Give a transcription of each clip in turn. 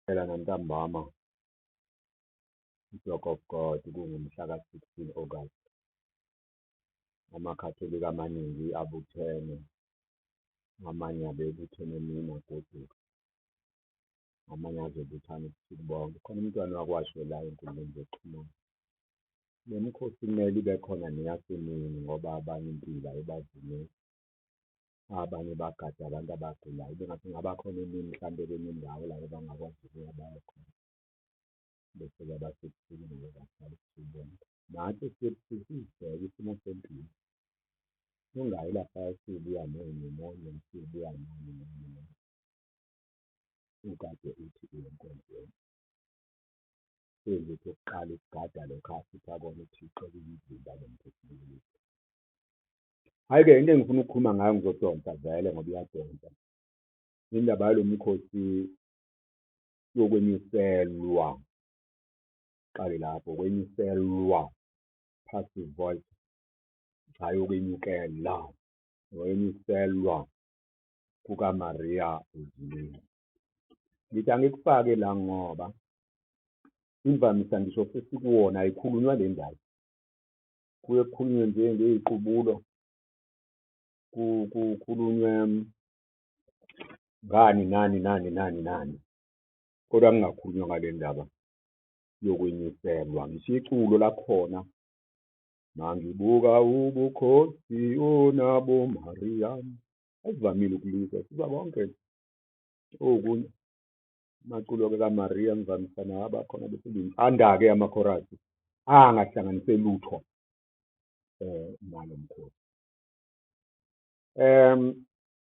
Phela ntambama, Dock of God, kungumhla ka-16 August, amaKhatholika amaningi abuthene, amanye abebuthene emini agoduka, amanye azobuthana ubusuku bonke. Khona umntwana owake washo la ey'nkundleni zokuxhumana, le mikhosi kumele ibe khona neyasemini ngoba abanye impilo ayibavumeli, abanye bagade abantu abagulayo, kube ngathi kungaba khona emini mhlampe kwenye indawo la abangakwazi ukuya baye khona, bese-ke abasebusuku nabo basala ubusuku bonke. Nathi esisebusuku sizibheke isimo sempilo, ungayi laphaya usubuya ne-pneumonia, usubuya nani nani nani, ukade uthi uya enkonzweni. So nje okokuqala ukugada lokho asipha kona uThixo okuyimizimba nemiphefumulo yethu. Hhayi-ke into engifuna ukukhuluma ngayo ngizodonsa vele ngoba iyadonsa, indaba yalo mkhosi yokwenyuselwa, qale lapho, ukwenyuselwa, passive voice, hhayi ukwenyukela, ukwenyuselwa kukaMariya ezulwini. Ngithi angikufake la ngoba imvamisa ngisho sesikuwona ayikhulunywa le ndaba, kuye kukhulunywe nje ngey'qubulo, kukhulunywe ngani nani nani nani nani, kodwa kungakhulunywa ngale ndaba yokwenyuselwa. Ngisho iculo lakhona, mangibuka ubukhosi onabo Mariya, asivamile ukulizwa, sizwa konke okunye. Amaculo-ke kaMariya ngivamisa nawo abakhona bese anda-ke amakhorasi angahlanganise lutho nalo mkhosi.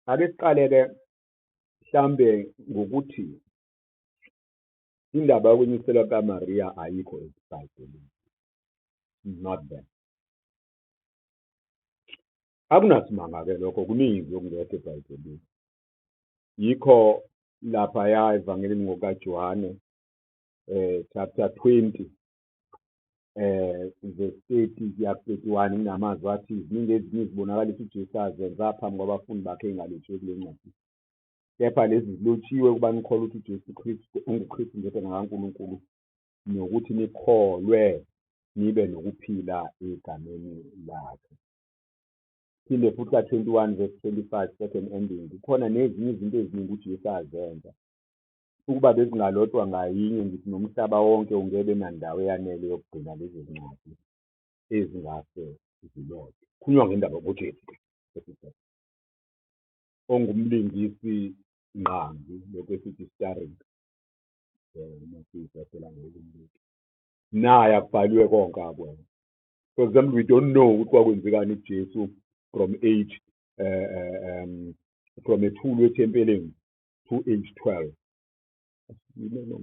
Ake siqale-ke mhlambe ngokuthi indaba yokwenyuselwa kukaMariya ayikho eBhayibhelini. Not there. Akunasimanga-ke lokho, kuningi okungekho eBhayibhelini. Yikho laphaya evangelini ngokukaJohane chapter 20 verse 30 kuya ku-31 kunamazwi athi ziningi ezinye izibonakaliso uJesu azenza phambi kwabafundi bakhe ey'ngalotshiwe kule ncwadi. Kepha lezi zilotshiwe ukuba nikholwe ukuthi uJesu Kristu unguKristu indodana kaNkulunkulu nokuthi nikholwe nibe nokuphila egameni lakhe. Phinde futhi ka-21 verse 25 second ending, kukhona nezinye izinto eziningi uJesu azenza. Ukuba bezingalotshwa ngayinye ngithi nomhlaba wonke ungebe nandawo eyanele yokugcina lezi zincwadi ezingase zilotshwe. Khulunywa ngendaba ngoJesu ke ongumlingisi ngqangi, lokhu esithi starring, uma siyibhekela ngolimi lwethu. Naye akubhaliwe konke akwenza. For example, we don't know ukuthi kwakwenzekani kuJesu from age from ethulwe ethempelini to age 12. We don't know.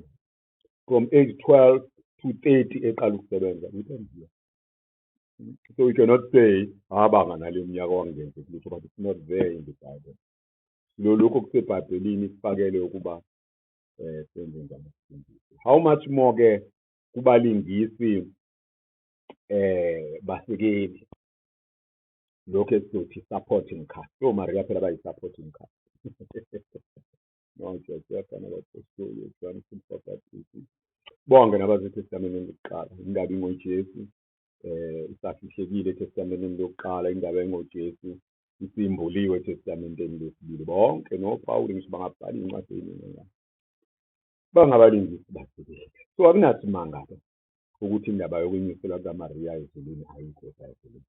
From age 12 to 30 eqala ukusebenza. We don't know. So we cannot say abanga nale minyaka wangenzeki lutho, but it's not there in the Bible. Lo lokho kusebhayibhelini kufakele ukuba senze njani sifundise. How much more ke kubalingisi basekeli, lokho esizothi supporting cast. OMariya phela bayi-supporting cast. NoJosefa nabapostoli, uJohn uMbhapatisi, bonke nabaseTestamenteni lokuqala. Indaba ingoJesu isafihlekile eTestamenteni lokuqala, indaba engoJesu isimbuliwe eTestamenteni lesibili. Bonke noPawuli ngisho bangabhala iy'ncwadi ey'ningi bangabalingisi basekeli. So akunasimanga-ke ukuthi indaba yokwenyuselwa kukaMariya ezulwini ayikho eBhayibhelini.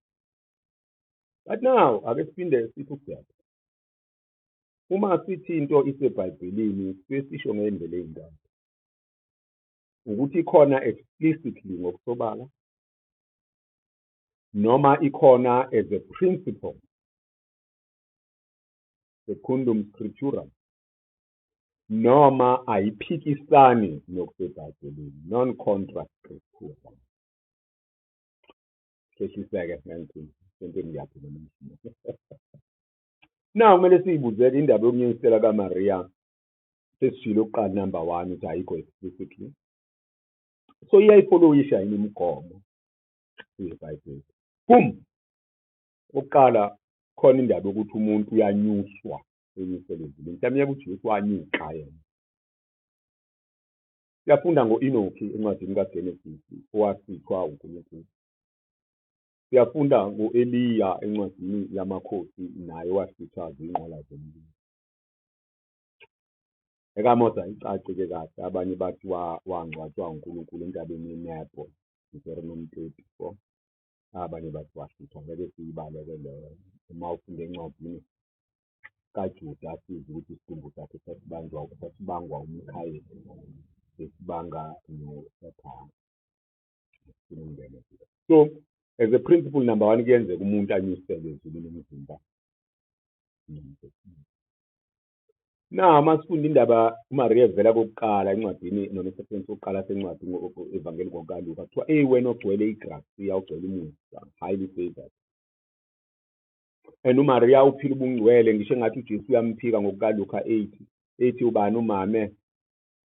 But now ake siphinde sithi ukubheka. Uma sithi into iseBhayibhelini sisuke sisho ngey'ndlela ey'ntathu. Ukuthi ikhona explicitly ngokusobala, noma ikhona as a principle, secundum scriptura, noma ayiphikisani nokuseBhayibhelini, non contra scriptura. Hlehliseke ngangithini, sentweni ngiyaphi noma. Now kumele siyibuze-ke indaba yokunyuselwa kaMariya, sesishilo ukuqala number one ukuthi ayikho explicitly. So iyayifollowisha yini imigomo yeBhayibheli? Boom! Okokuqala khona indaba yokuthi umuntu uyanyuswa enyuselwe ezulwini. Mhlawumbe uJesu wanyuka yena. Siyafunda ngo-Enoki encwadini kaGenesisi owahlwithwa uNkulunkulu. Siyafunda ngo-Eliya encwadini yaMakhosi naye owahlwithwa zinqola zomlilo. EkaMose ayicaci-ke kahle, abanye bathi wangcwatshwa uNkulunkulu entabeni iNebo, Deuteronomy 34, abanye bathi wahlwithwa, ngeke siyibale-ke leyo. Uma ufunda encwadini kaJuda sizwe ukuthi isidumbu sakhe sasibanjwa, sasibangwa uMikhayeli, besibanga noSathane. Asifuni ukungena. So, as a principle number one, kuyenzeka umuntu anyuselwe ezulwini umzimba nomphefumulo. Na uma sifunda indaba uMariya evela kokuqala encwadini noma esehlukweni sokuqala sencwadi evangeli ngokukaLuka, kuthiwa eyi wena ogcwele igrasiya, ogcwele umusa, highly favored. And uMariya uphila ubungcwele ngisho engathi uJesu uyamphika ngokukaLuka 8, ethi ubani umame,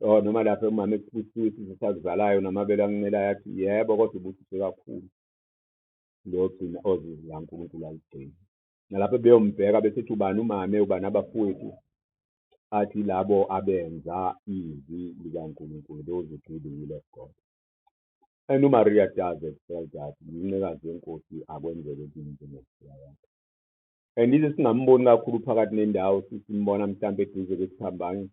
oh noma lapha umame kubusiwe isisu sakuzalayo namabele akuncelayo, athi yebo kodwa ubusiswe kakhulu lo ogcina ozizwi kaNkulunkulu aligcina. Nalapho beyombheka besethi ubani umame, ubani abafowethu, athi labo abenza izwi likaNkulunkulu, those who do the will of God. And uMaria does excel that, ngiyincekazi yenkosi akwenzeke kimi njengokuphila kwakho. And yize singamboni kakhulu phakathi nendawo, simbona mhlampe eduze kwesiphambano,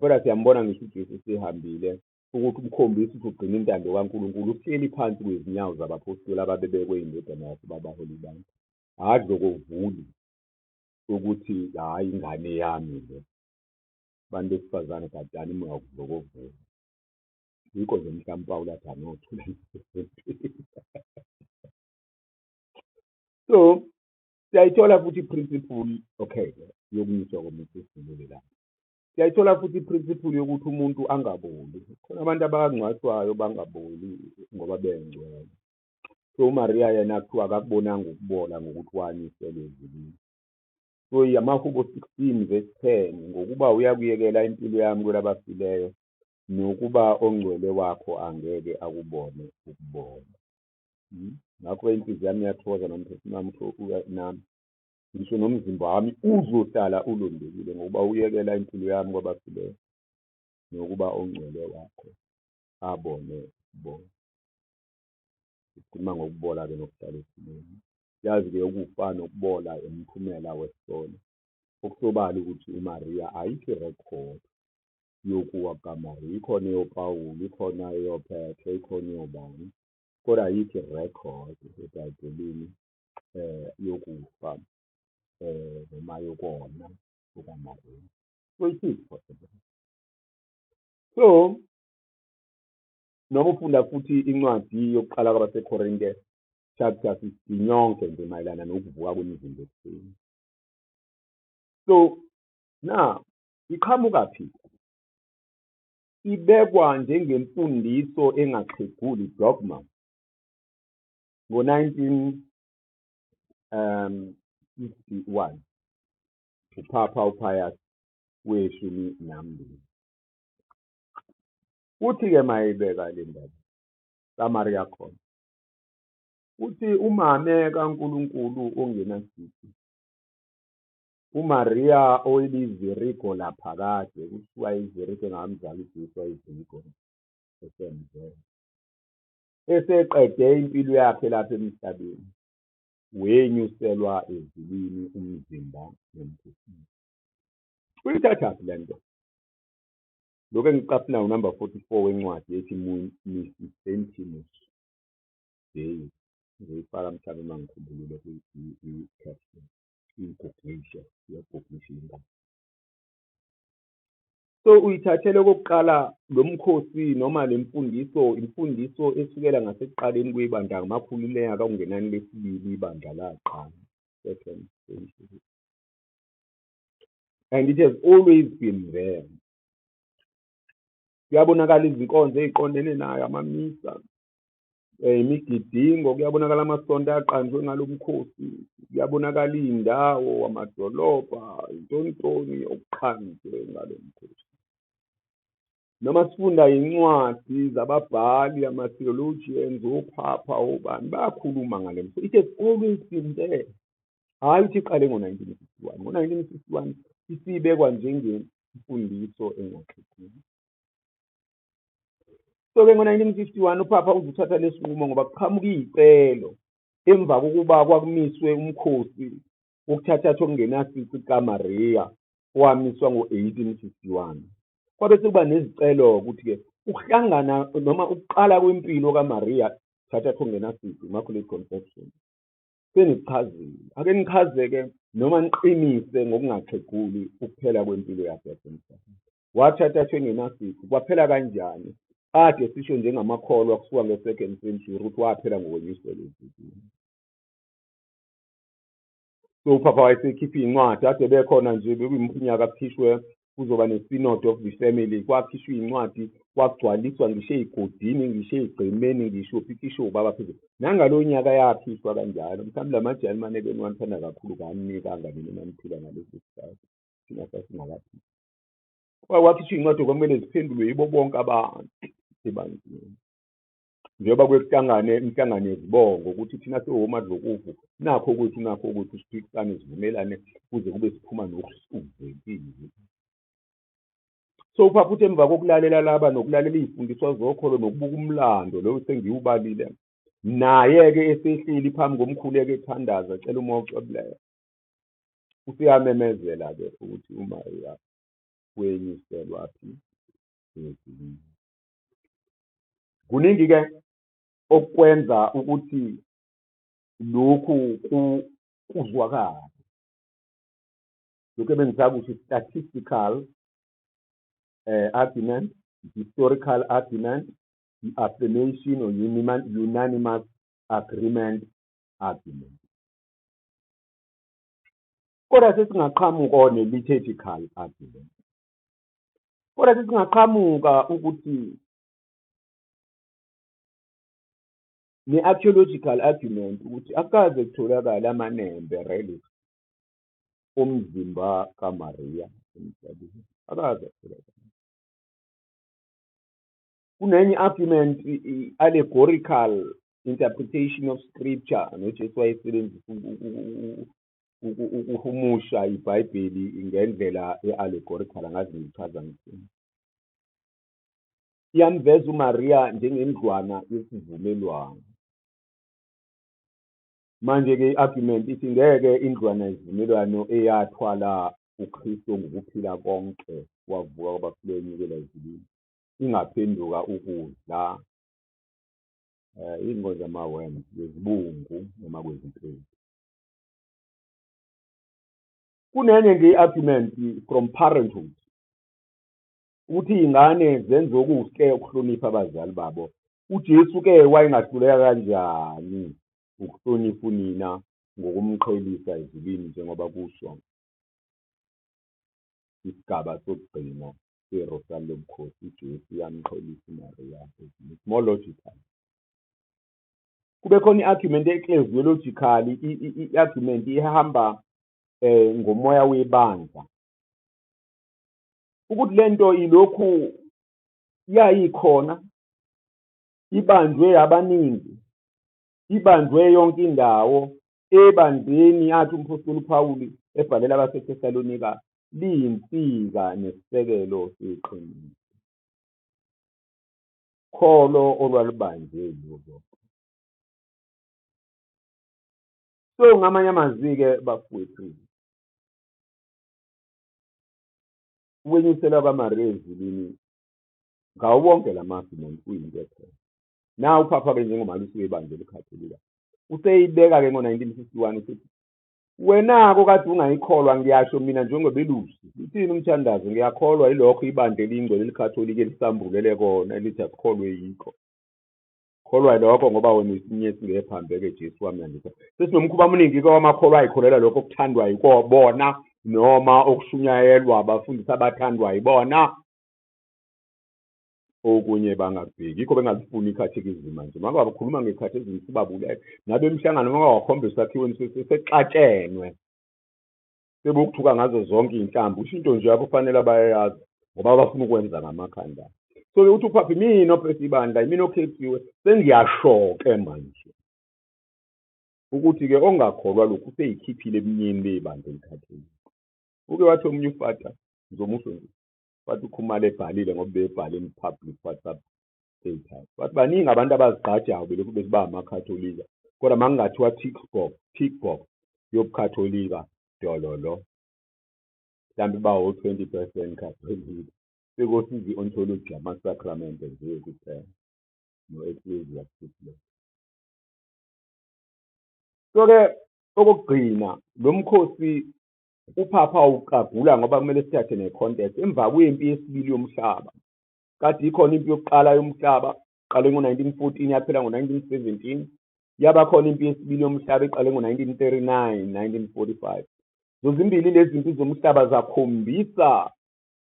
kodwa siyambona ngisho uJesu esehambile ukuthi umkhombisa ukuthi ugcina intando kaNkulunkulu, uhleli phansi kwezinyawo zabaphostoli ababebekwe indodana yakhe babaholi abantu. Akadlokovuli ukuthi hhayi ingane yami le. Abantu besifazane gadani umoya wokudlokovula. Yikho nje mhlawumbe uPawulu athi anothula. So siyayithola futhi i-principle, okay, yokunyuswa komuntu esidlulele lapho. Siyayithola futhi i-principle yokuthi umuntu angaboli. Khona abantu abangcwatshwayo bangaboli ngoba bengcwele. So uMariya yena kuthiwa akakubonanga ukubola ngokuthi wanyuselwa ezulwini. So amaHubo 16 verse 10, ngokuba uyakuyekela impilo yami kwelabafileyo, nokuba ongcwele wakho angeke akubone ukubola. Ngakho inhliziyo yami iyathokoza nomphefumulo wami nami, ngisho nomzimba wami uzohlala ulondekile, ngokuba uyekela impilo yami kwabafileyo, nokuba ongcwele wakho abone ukubola. Sikhuluma ngokubola-ke nokuhlala ethuneni. Yazi-ke ukufa nokubola umphumela wesono. Okusobala ukuthi uMariya ayikho irekhodi yokuwa kukaMariya, ikhona eyoPawulu, ikhona eyoPetro, ikhona eyobani, kodwa ayikho irekhodi eBhayibhelini yokufa noma yokona kukaMariya. So it is possible. So noma ufunda futhi incwadi yokuqala kwabaseKorinte chapter 15 yonke nje mayelana nokuvuka kwemizimba ekufeni. So now iqhamuka phi? Ibekwa njengemfundiso engaxheguli, dogma, ngo-1951 uPhapha uPius weshumi nambili. Uthi-ke mayibeka le ndaba kaMariya khona, uthi umame kaNkulunkulu ongenasici, uMariya oyilivirigo laphakade, kuthiwa ivirigo engamzali uJesu wayivirigo esemzele, eseqede impilo yakhe lapha emhlabeni, wenyuselwa ezulwini umzimba nomphefumulo. Uyithathaphi le nto? Lokhu engikucaphuna unamba 44 wencwadi ethi Munificentissimus Dei. Ngizoyifaka mhlawumbe uma ngikhumbulile kwi-caption, iyiguglishe, iyaguglisha indaba. So uyithathele okokuqala lo mkhosi noma le mfundiso, imfundiso esukela ngasekuqaleni kwebandla ngamakhulu eminyaka okungenani lesibili ibandla laqala, second century. And it has always been there. Kuyabonakala izinkonzo ey'qondene nayo, amamisa, imigidingo, kuyabonakala amasonto aqanjwe ngalo mkhosi, kuyabonakala iy'ndawo, amadolobha, intontoni okuqanjwe ngalo mkhosi. Noma sifunda incwadi zababhali, ama-theologians, ophapha, obani, bayakhuluma ngale mkhosi. It has always been there. Hhayi ukuthi iqale ngo-1951. Ngo-1951 isibekwa njengemfundiso engaxhegile. So-ke ngo-1951 uPhapha uzothatha lesi sinqumo ngoba kuqhamuka iy'celo emva kokuba kwakumiswe umkhosi wokuthathathwa okungenasici kukaMariya owamiswa ngo-1851. Kwabe sekuba nezicelo-ke ukuthi-ke ukuhlangana noma ukuqala kwempilo kaMariya thathathwa okungenasici, Immaculate Conception, sengikuchazile. Ake nichaze-ke noma niqinise ngokungaxheguli ukuphela kwempilo yakhe yasemhlabeni. Wathathathwa engenasici, kwaphela kanjani? Ade sisho njengamakholwa kusuka nge-second century ukuthi waphela ngokwenyuselwa ezulwini. So uPhapha wayesekhipha iy'ncwadi, ade bekhona nje bekuyiminyaka kukhishwe kuzoba ne-synod of the family, kwakhishwa iy'ncwadi kwagcwaliswa ngisho ey'godini, ngisho ey'gcemeni, ngisho kukhishwe ubaba phezulu. Nangalowo nyaka yakhishwa kanjalo. Mhlawumbe la maJalimane ebeniwathanda kakhulu kaninikanga nina enaniphila ngaleso sikhathi, thina sasingakaphili. Kwakhishwa iy'ncwadi okwakumele ziphendulwe yibo bonke abantu ebandleni. Njengoba kuye kuhlangane imihlangano yezibongo ukuthi thina siwoMadlokovu, nakho kwethu, nakho kwethu, siphikisane sivumelane kuze kube siphuma nokuhluzekile. So uPhapha uthi emva kokulalela laba nokulalela iy'fundiswa zokholo nokubuka umlando lo sengiwubalile, naye-ke esehleli phambi komkhuleko ethandaza ecela umoya ocwebileyo, useyamemezela-ke ukuthi uMariya wenyuselwa phi? Ezulwini. Kuningi-ke okwenza ukuthi lokhu kuzwakale. Lokhu ebengisakusho statistical argument, historical argument, i-affirmation or unanimous agreement argument. Kodwa sesingaqhamuka ne-liturgical argument. Kodwa sesingaqhamuka ukuthi ne-archaeological argument ukuthi akukaze kutholakale amanembe relics omzimba kaMariya emhlabeni. Akaze atholakale. Kunenye i-argument, i-allegorical interpretation of scripture, noJesu wayesebenzisa ukuhumusha iBhayibheli ngendlela e-allegorical, angazi ngichaza ngithini. Iyamveza uMariya njengendlwana yesivumelwano. Manje-ke i-argument ithi ngeke indlwana yesivumelwano eyathwala uKristu ngokuphila konke wavuka kwabafileyo enyukela ezulwini ingaphenduka ukudla iy'nkonzo zama-worms, kwezibungu noma kwezimpethu. Kunenye nje i-argument from parenthood ukuthi iy'ngane zenze okuhle ukuhlonipha abazali babo. UJesu-ke wayengahluleka kanjani ukuhlonipha unina ngokumqhelisa ezulwini njengoba kusho isigaba sokugcina seRosari lobukhosi, uJesu uyamqhelisa uMariya ezulwini. It's more logical. Kube khona i-argument e-ecclesiological, i-argument ihamba ngomoya webandla. Ukuthi lento ilokhu yayikhona, ibanjwe abaningi, ibanjwe yonke indawo, ebandleni athi umphostoli uPawuli ebhalela abaseThesalonika, liyinsika nesisekelo seqiniso. Kholo olwalubanjwe yiwo. So ngamanye amazwi-ke bafowethu, ukwenyuselwa kwaMariya ezulwini ngawo wonke la ma-argument kuyinto ekhona. Nawu uPhapha-ke njengomalusi webandla eliKhatholika useyibeka-ke ngo-1951 usethi wena-ke okade ungayikholwa ngiyasho mina njengobelusi uthini umthandazo ngiyakholwa yilokho ibandla elingcwele eliKhatholika elisambulele kona elithi asikholwe yikho. Kholwa lokho ngoba wena uyisinye esingephambeke Jesu wami yandisa. Sesinomkhuba omningi-ke wamakholwa ayikholelwa lokho okuthandwa yikobona noma okushunyayelwa abafundisi abathandwa yibona. Okunye bangakubheki, yikho bengalifuni ikhathekizima nje. Uma bakhuluma ngekhathekizima sibabulele. Nabemhlangano uma wakhomba esakhiweni sexatshenwe. Sebokuthuka ngazo zonke iy'nhlambu, usho into nje abafanele bayayazi ngoba bafuna ukwenza ngamakhanda. So uthi uPhapha imina ophethe ibandla, imina okhethiwe, sengiyasho-ke manje ukuthi-ke ongakholwa lokhu useyikhiphile ebunyeni bebandla elikhatholika. Uke wathi omunye ufata, ngizomusho nje, ufata uKhumalo ebhalile ngoba bebhale in public WhatsApp. Ey'thathu. Bathi baningi abantu abazigqajayo belokhu bethi bangamakhatholika, kodwa uma kungathiwa tick box, tick box yobukhatholika dololo. Mhlampe bawo-20% khatholika. Sekosiza i-ontology yamasakramente nje kuphela no-ecclesia. So-ke okokugcina, lo mkhosi uphapha uqagula ngoba kumele sithathe ne-context. Emva kwempi yesibili yomhlaba, kade ikhona impi yokuqala yomhlaba, qale ngo-1914 yaphela ngo-1917. Yaba khona impi yesibili yomhlaba eqale ngo-1939, 1945. Zozimbili lezi zimpi zomhlaba zakhombisa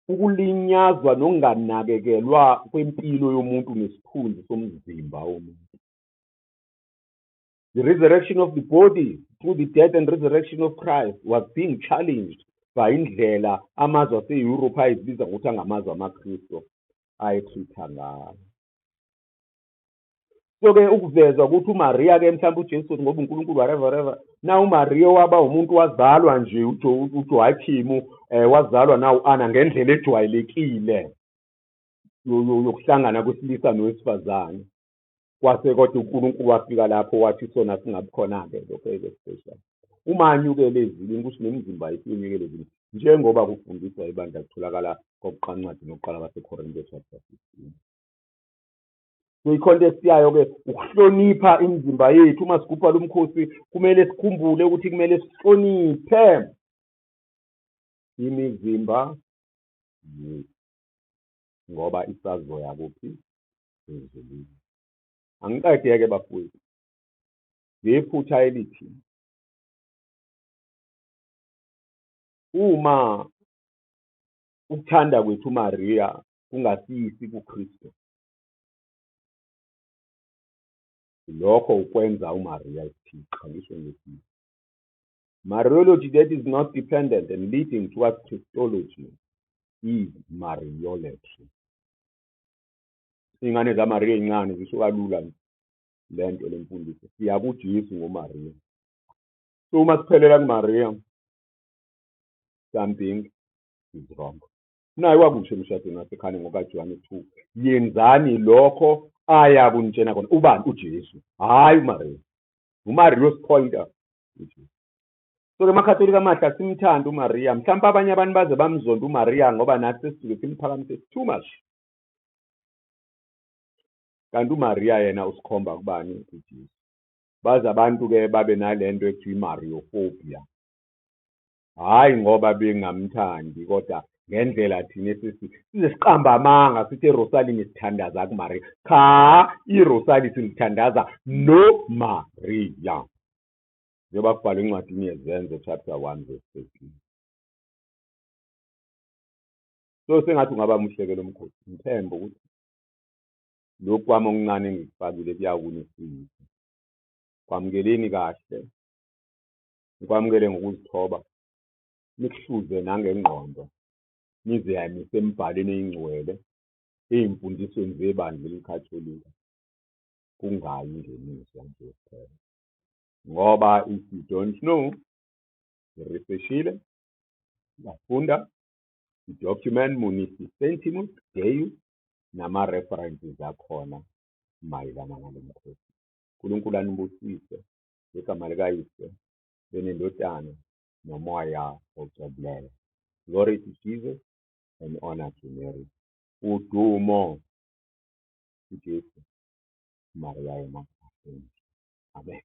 ukulinyazwa nokunganakekelwa kwempilo yomuntu nesithunzi somzimba womuntu. The resurrection of the body through the death and resurrection of Christ was being challenged by indlela amazwe ase-Europe ayezibiza ngokuthi angamazwe amaKristu aye-treat-a ngayo. So-ke ukuvezwa ukuthi uMaria-ke mhlawumbe uJesu ngoba uNkulunkulu whatever whatever, na uMaria waba umuntu wazalwa nje uJoachim wazalwa na u-Anna ngendlela ejwayelekile yokuhlangana kwesilisa nowesifazane. Kwase kodwa uNkulunkulu wafika lapho wathi sona singabi khona-ke lokho eke-special. Uma anyukele ezulwini kusho nemizimba yethu iyonyukela ezulwini njengoba kufundiswa ibandla kutholakala kokuqala incwadi nokuqala kwaseKorinte chapter 15. So i-context yayo-ke ukuhlonipha imizimba yethu. Uma sigubha lo mkhosi kumele sikhumbule ukuthi kumele sihloniphe imizimba yethu ngoba isazoya kuphi? Ezulwini. Angiqede-ke bafowethu ngephutha elithi uma ukuthanda kwethu uMaria kungasiyisi kuKristu, lokho ukwenza uMaria isithixo. Angisho ngesizwe. Mariology that is not dependent and leading towards Christology is Mariolatry. Iy'ngane zaMaria ey'ncane zisho kalula le nto le mfundiso. Siya kuJesu ngoMaria. So uma siphelela kuMaria, something is wrong. Naye wakusho emshadweni waseKhana ngokaJohane 2. Yenzani lokho aya kunitshena khona. Ubani? uJesu. Hhayi uMaria. uMaria usi-point-a uJesu. So-ke amakhatholika amahle asimthandi uMaria. Mhlawumpe abanye abantu baze bamzonda uMaria ngoba nathi sesisuke simphakamise too much. Kanti uMaria yena usikhomba kubani? UJesu. Baze abantu-ke babe nalento ekuthiwa i-Mariophobia. Hhayi ngoba bengamthandi kodwa ngendlela thina size siqamba amanga sithi erosalini sithandaza kuMaria. Cha, irosali silithandaza noMaria. Njengoba kubhalwe encwadini yeZenzo chapter 1 verse 13. So sengathi ungaba muhle-ke lo mkhosi. Ngithemba ukuthi lokhu kwami okuncane engikufakile kuyakunisiza. Kwamukeleni kahle, nikwamukele ngokuzithoba, nikuhluze nangengqondo, nizeyamise emibhalweni eyingcwele, ey'mfundisweni zebandla elikhatholika, kungayi ngemizwa nje kuphela. Ngoba if you don't know, ngi-research-ile, ngafunda i-document Munificentimus Deus nama-references akhona mayelana nalo mkhosi. uNkulunkulu anibusise ngegama likaYise leNdodana noMoya oCwebileyo. Glory to Jesus and honor to Mary. Udumo kuJesu, Maria yena. Amen.